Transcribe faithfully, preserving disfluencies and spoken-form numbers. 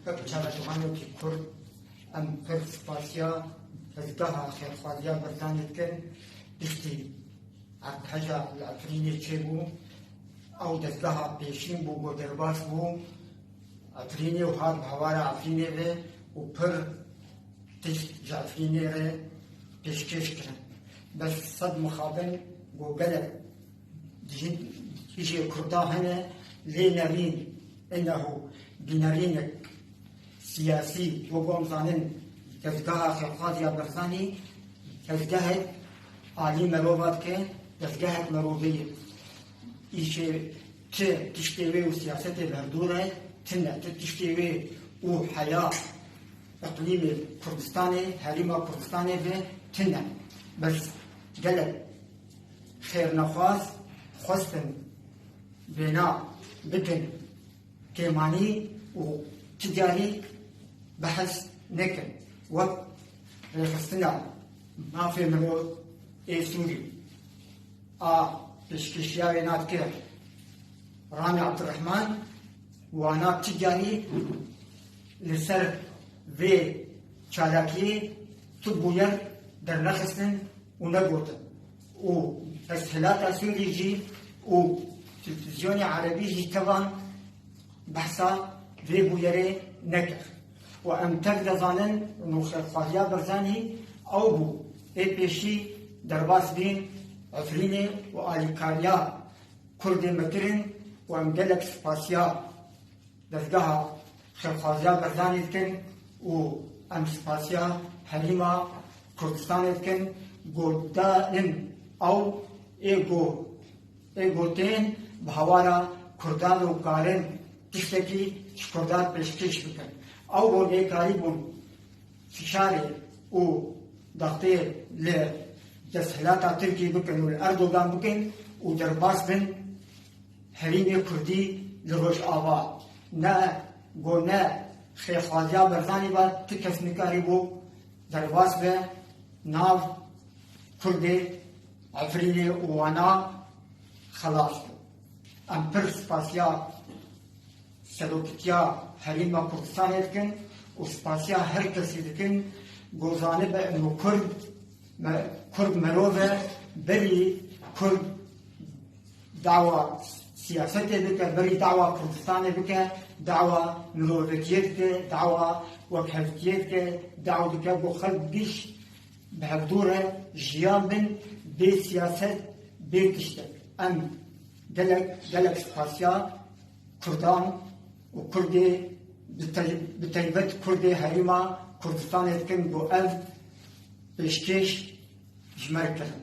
Çalakivanekî Kurd, em pir spasiya dezgeha xêrxwaziya Barzanî dikin. Piştî erdheja li Efrînê çêbû, ew dezgeha pêşîn bû ku derbas bû Efrînê û hat bi hawara Efrînê ve û pir tişt ji Efrînê re pêşkêş kirin. Bes sed mixabin ku gelek dijî, dijî Kurda hene, lê nerîn, innehu bînerînek siyasî, wek em zanin, dezgeha xêrxwaziya Barzanî dezgehek alî merova dike, dezgehek merovê ye. Îşê ti tiştê wê û siyasetê bi hevdû re tune, ti tiştê wê û heya iqlîmê Kurdistanê, herêma Kurdistanê ve tune. Bes gelek xêrnexwaz xwestin vêna bikin kêmanî û ti carî behs nekin. Wek rêxistina mafê mirov ê Sûrî a pêşkêşiya wêna dike Ramî Ebdurrehman, wana ti carî li ser vê çalakiyê tu bûyer dernexistin û negotin. Û Desthelata Sûrî jî û televîzyonê erebî jî tevan behsa vê bûyerê nekir. Û em tev dizanin, nûxerxwaziya Barzanî ew bû, ê pêşî derbas bîn Efrînê û alîkariya Kurdê me kirin û em gelek spasiya dezgeha xêrxwaziya Barzanî dikin û em spasiya herêma Kurdistanê dikin. Godarên ew ê go-, ê gotên bi hawara Kurdan û karin tiştekî ji Kurdan pêşkêş bikin. Ew gon ê karîbûn fişarê û daxtê li desthilata Tirkî bikin û li Erdogan bikin û derbas bin herêmê Kurdî li Rojava. Ne, go ne xêrxwaziya Barzanî ve ti kes nikarîbû derbas be nav Kurdê Efrînê û wana xelas be. Em pir spasiya Seroketiya Herêma Kurdistanê dikin û spasiya her kesî dikin ku zanibe û Kurd, me, Kurd merov e, berî Kurd dawa siyasetê bike, berî dawa Kurdistanê bike, dawa mirovetiyê dike, dawa wekhevtiyê dike, dawa dike ku xelk giş bi hevdû re jiyan bin, bê siyaset, bê tiştek. Em gelek, gelek spasiya Kurdan û Kurdê, bi te-, bi taybet Kurdê herêma Kurdistanê dikin ku ev pêşkêş ji me re kirin.